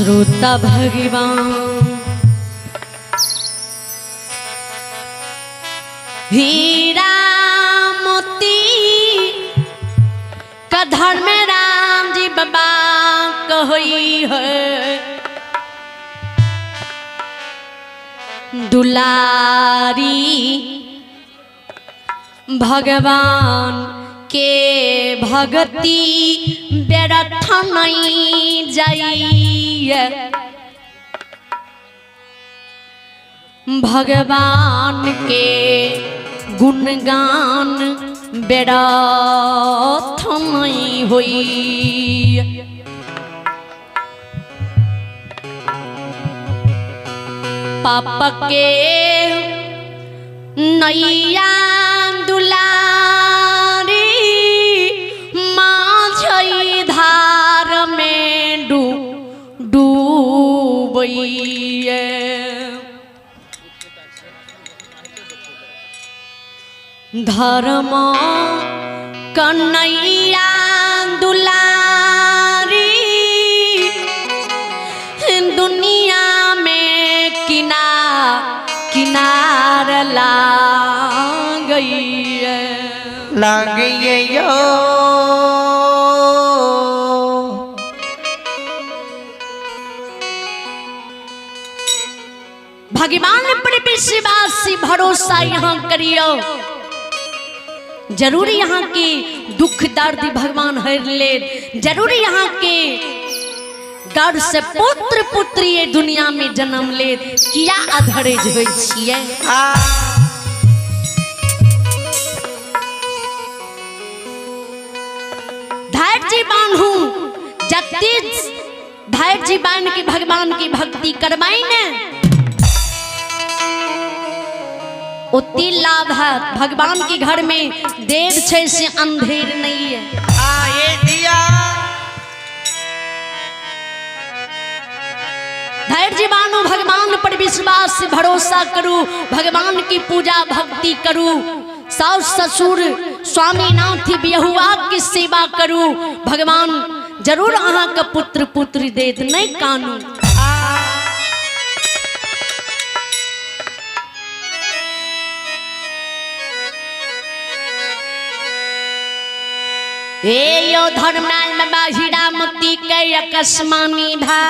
श्रोता भगवान हीरा मोती कधर में राम जी बाबा कहई है दुलारी भगवान के भक्ति व्यर्थ नहीं जाइए। भगवान के गुणगान व्यर्थ नहीं होई। पाप के नैया दुलारी माझई धार में डूबइए। धर्म कन्हैया दुलारी दुनिया में किनार लाग गई लागिए यो। भगवान पर विश्वास भरोसा यहाँ करियो, जरूर यहाँ के दुख दर्द भगवान हर ले, जरूर यहाँ के गर्भ से पुत्र पुत्री ये दुनिया में जन्म ले। किया अधरेज होइ छियै? धैर्य बान्हू, जते धैर्य बांध के भगवान की भक्ति करबाई ने उतनी लाभ है। भगवान के घर में देर छे से अंधेर नहीं है। ये दिया धैर्य बानो, भगवान पर विश्वास भरोसा करू, भगवान की पूजा भक्ति करू, सास ससुर स्वामी नाथी बिहुआ की सेवा करू, भगवान जरूर अहाँ के पुत्र पुत्री देत। नहीं कानू। ए यो धर्मनाल बाबा हीरा मोती के अकस्मानी भा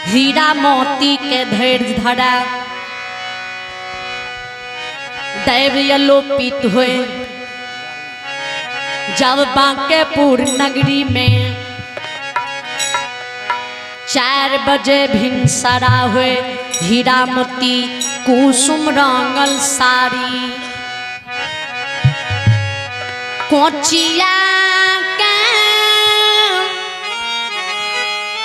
हीरा मोती के धैर्य धरा दैव अलोपित हुए। जब बांकेपुर नगरी में 4 बजे भिनसरा हुए, हीरा मोती कुसुम रंगल साड़ी कोचिया के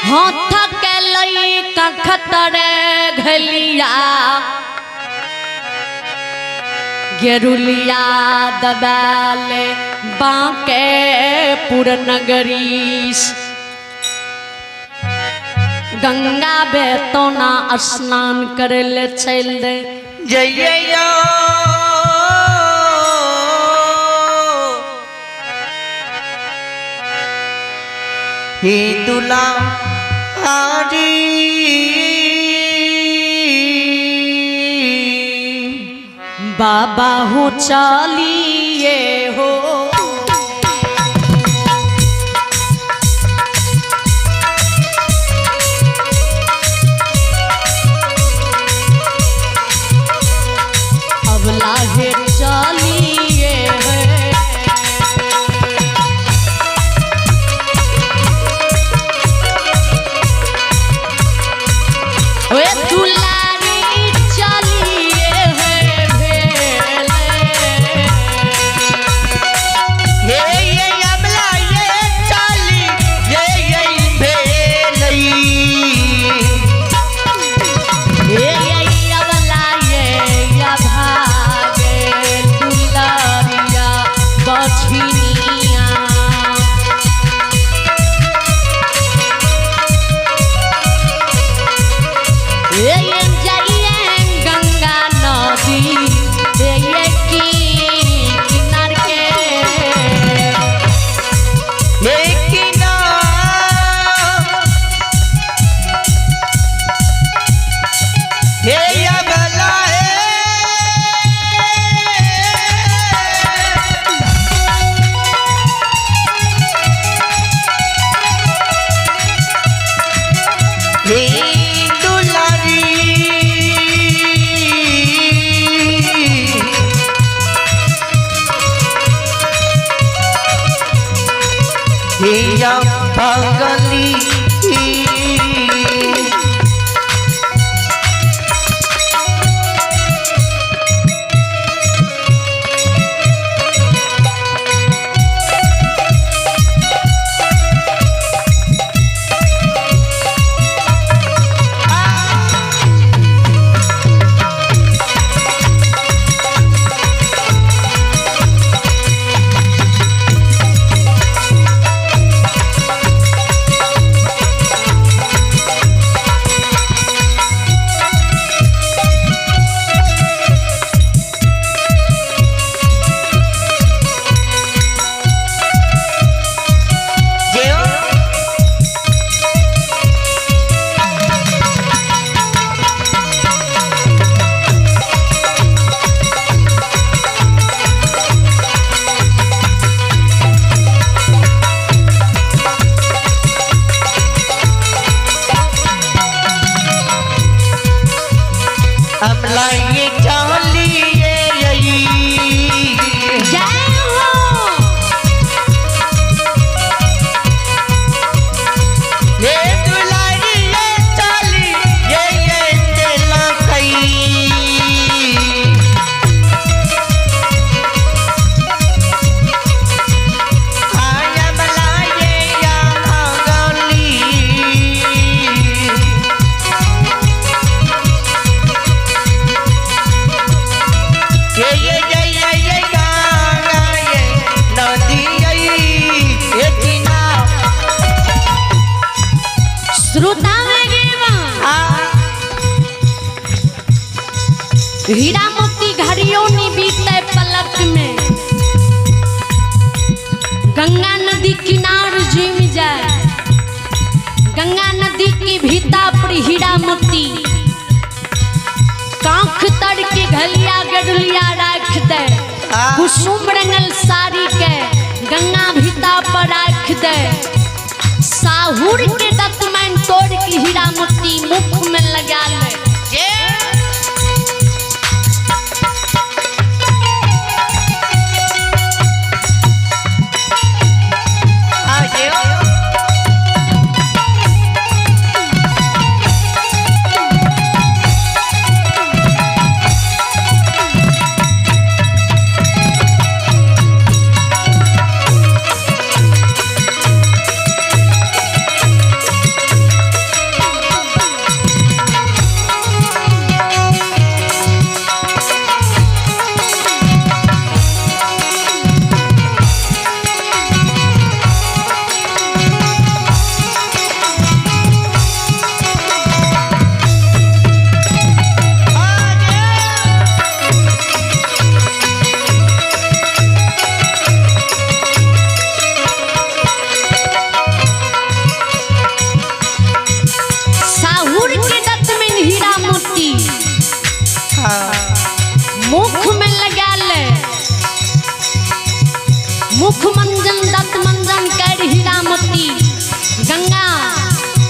हाथ के लई कखतरे घलिया गेरुलिया दबाल बांकेपुर नगरी गंगा बेतौना स्नान करे ले चल दे जइए यो। हे दुलारी बाबा हो चालिए हो। अब लाहे चालिए है। ओए दुलारी चलिए है भेले। या पागली। जय हो। ये दुलारी ये चाली ये तेला कई। आया बलाए या गली। ये गाना ये नदी ये चिना। श्रोता हीरा मोती घड़ियों नी बीते पलक में, गंगा नदी किनार जुम जाए, गंगा नदी की भीता पर हीरा मोती कांख तर के घलिया गडुलिया राख दे, कुसुम रंगल साड़ी के गंगा भीता पर राख दे, साहुर के दतमैन तोड़ के हीरा मोती मुख में लगा ले। साहुर के दत्त में हीरा मोती मुख में लगा ले, मुख मंजन दत्त मंजन कर हीरा मोती गंगा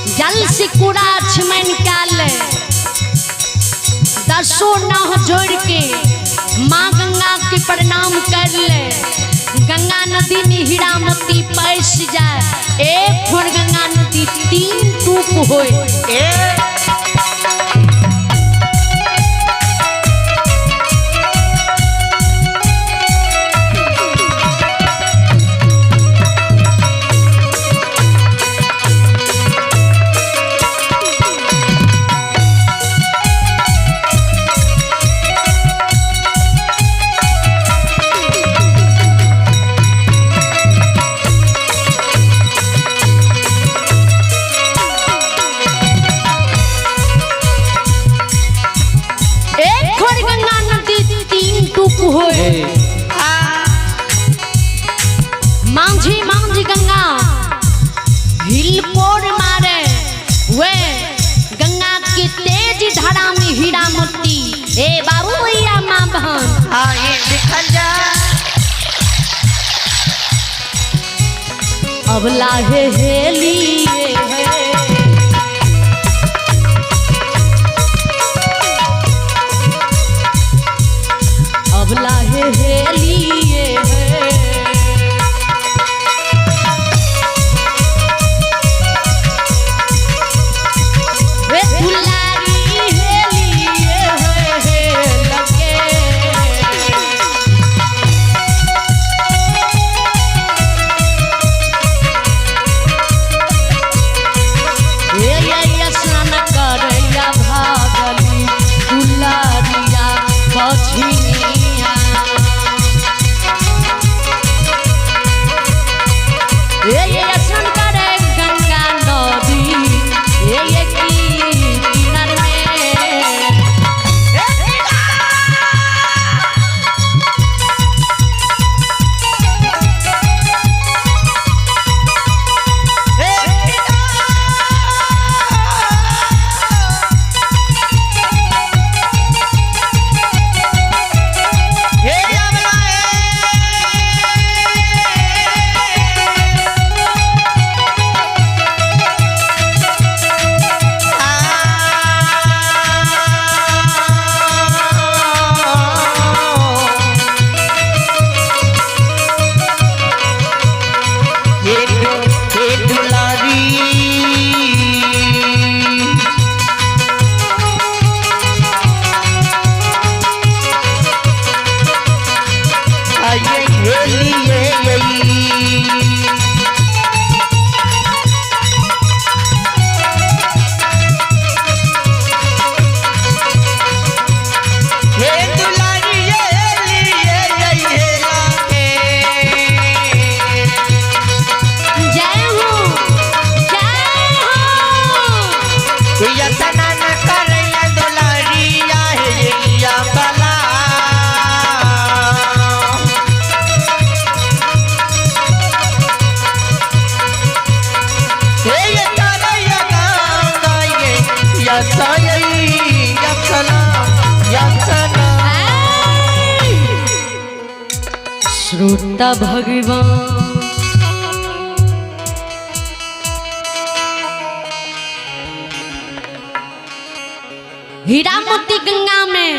जल से कूड़ा छिमन काल, दसों नाह जोड़ के माँ गंगा के प्रणाम कर ले, गंगा नदी में हीरा मोती पैस जाए, एक फुर गंगा नदी तीन टूक होए। एक खोर गंगा नदी तीन टूक होए, मांझी मांझी गंगा हिलकोर मारे, वे गंगा की तेज धारा में हीरा मोती। ए बाबू भैया माँ बहन अब लाहे हेलिए है, अब लाहे हेलिए है। श्रोता भगवान हीरामती गंगा में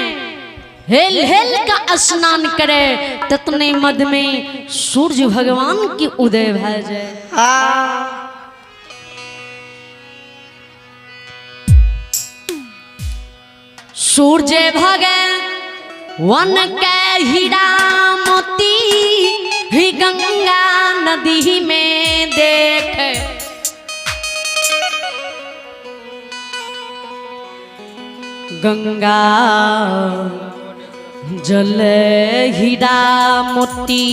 हेल हेल का स्नान करे, ततने मद में सूर्य भगवान की उदय भय जाए। हाँ। सूर्य भगवान के हीरा मोती ही गंगा नदी में देख, गंगा जल हीरा मोती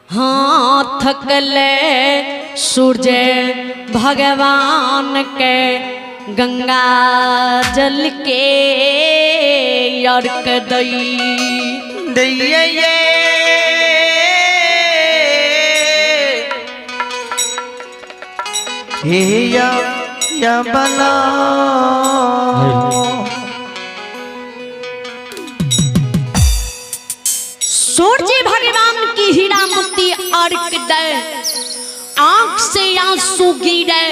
हाथ कले सूर्य भगवान के गंगा जल के अर्घ दई। दैये ये हे या या बला। सूर्य भगवान की हीरा मोती अर्घ दे, आंख से आंसू गिरे,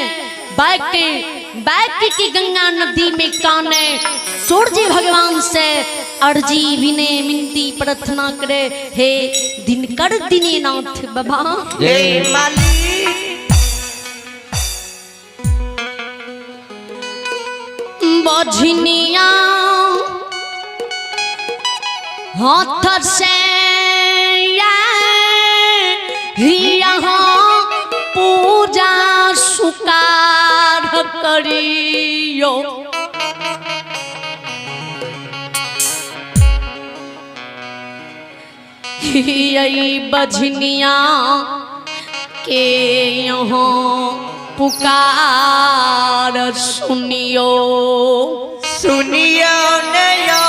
बैक बैक की गंगा नदी में काने सूर्य भगवान से अर्जी विनय मिनती प्रार्थना करे, हे दिनकर दीननाथ बाबा, हे माली बझनिया हाथ से यहाँ पूजा सुकार करियो, बझनिया के यहाँ पुकार सुनियो। सुनियो नयो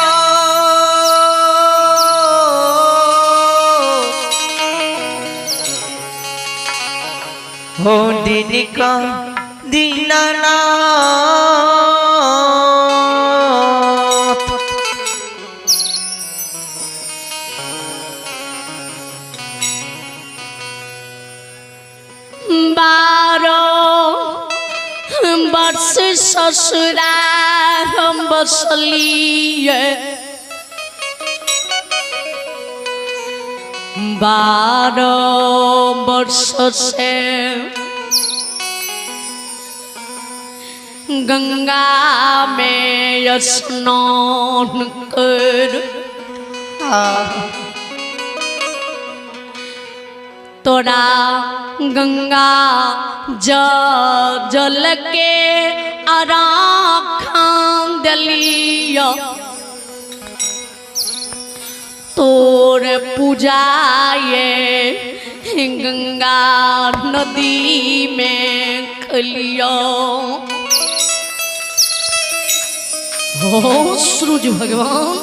हो दिन का दीनानाथ। 12 वर्ष ससुरा हम बसलिए, 12 वर्ष से गंगा में स्नान कर तोरा गंगा जल के आराखन दिलियो, तोर पूजाए गंगा नदी में खलियो। हो सूरज भगवान,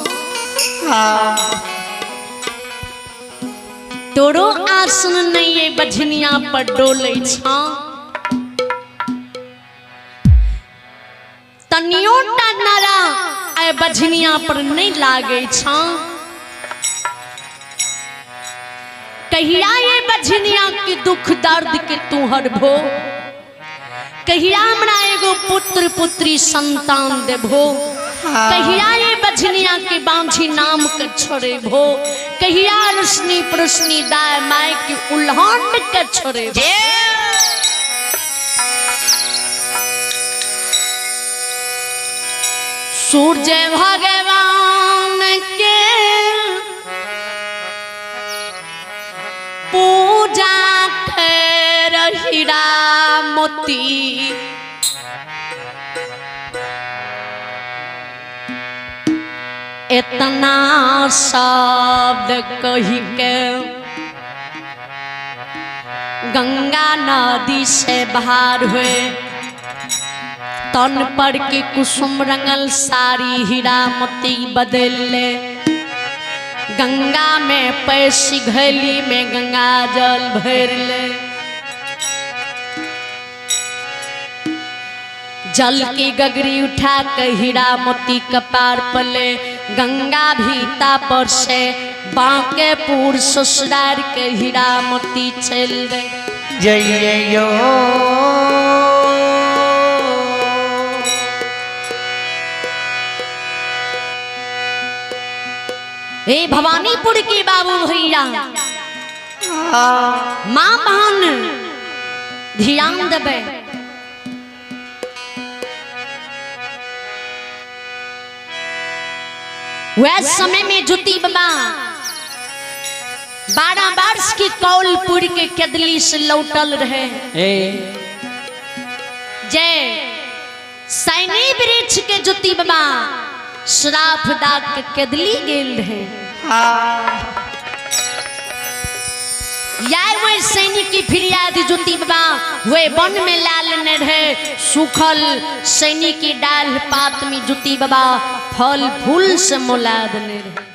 तोरो आसन नहीं है बझनिया पर डोले छा, तनियो टा नारा आय बझनिया पर नहीं लागे छा। कहिया ये बझनिया के दुख दर्द के तू हरभो, कहिया हमरा एगो पुत्र पुत्री संतान देभो, कहिया ये बझनिया के बांझी नाम के छोड़ेभो, कहिया रोशनी परोशनी दाय my के उल्हान के छोड़ेभो। सूर्य भगवान के पूजा कर हीरा मोती इतना शब्द कही के गंगा नदी से बाहर हुए, तन पर के कुसुम रंगल साड़ी हीरा मोती बदल ले, गंगा में पैसी घैली में गंगा जल भर ले, जल की गगरी उठा के हीरा मोती कपार पले, गंगा भीता पर से बांकेपुर ससुरार के हीरामती चल रहे। जइयो हे भवानीपुर की बाबू भैया, माँ बहन ध्यान देवे। वह समय में जुती बाबा 12 वर्ष की कौलपुर के केदली से लौटल रहे। जय सैनी वृक्ष के जुती बाबा श्राप दाग के केदली गेल रहे। या वे सैनिक की फिरियाद जुती बाबा वे वन में लाल न रहे, सूखल सैनिक की डाल पात में जुती बाबा फल फूल से मोलाद न रहे।